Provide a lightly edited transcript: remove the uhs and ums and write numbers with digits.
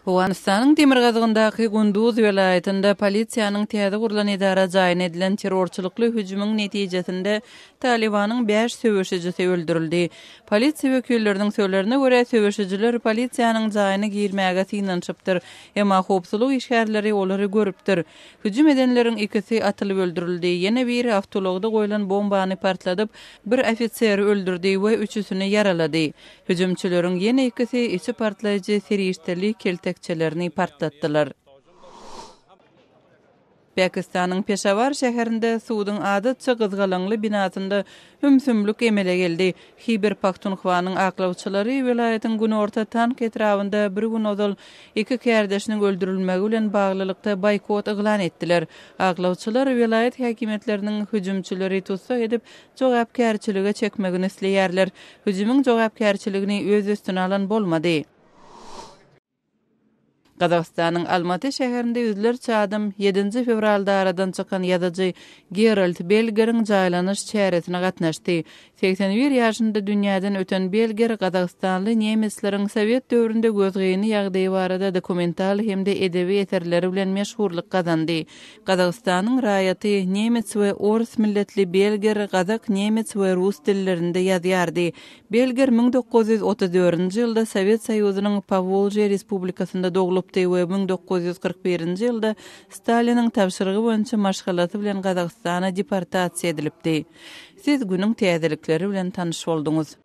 Owganystanyň demirgazygyndaky Gunduz welaýatynda polisiýanyň täze gurlan edara jaýyna edilen terrorçylykly hüjümiň netijesinde Talybanyň bäş söweşijisi öldürildi. Polisiýa wekilleriniň sözlerine görä, söweşijiler polisiýanyň jaýyna girmäge synanyşypdyr, emma howpsuzlyk işgärleri olary görüpdir. Hüjüm edenleriň ikisi atylyp öldürildi, ýene biri awtoulagda goýlan bombany partladyp, bir ofiseri öldürdi we üçüsini ýaralady. Hüjümçileriň ýene ikisi içi partlaýjy serişdeli keltekçelerini partlatdylar. Pakistanyň Peşawar şäherinde suduň adatça gyzgalaňly binasynda ümsümlik emele geldi. Hiber-Pahtunhwanyň aklawçylary welaýatyň günorta Tank etrabynda bir gün ozal iki kärdeşiniň öldürilmegi bilen baglylykda boýkot yglan etdiler. Aklawçylar welaýat häkimiýetleriniň hüjümçileri tussag edip, jogapkärçilige çekmegini isleýärler. Hüjümiň jogapkärçiligini öz üstüne alan bolmady. Gazagystanyň Almaty şäherinde ýüzlerçe adam ýedinji fewralda aradan çykan ýazyjy Gerald Belgeriň jaýlanyş çäresine gatnaşdy. 81 ýaşynda dünýäden öten Belger gazagystanly nemesleriň sowet döwründe gözgyny ýagdaýy barada dokumental hem-de edebi eserleri bilen meşhurlyk gazandy. Gazagystanyň raýaty, nemes we orus milletli Belger gazak, nemes we rus dillerinde ýazýardy. Belger 1934-nji ýylda Sowet Soýuzynyň Powolžýe Respublikasynda doglupdy we 1941-nji ýylda Staliniň tabşyrygy boýunça maşgalasy bilen Gazagystana deportasiýa edilipdi. Siz günüň täzelikleri bilen tanyş bolduňyz.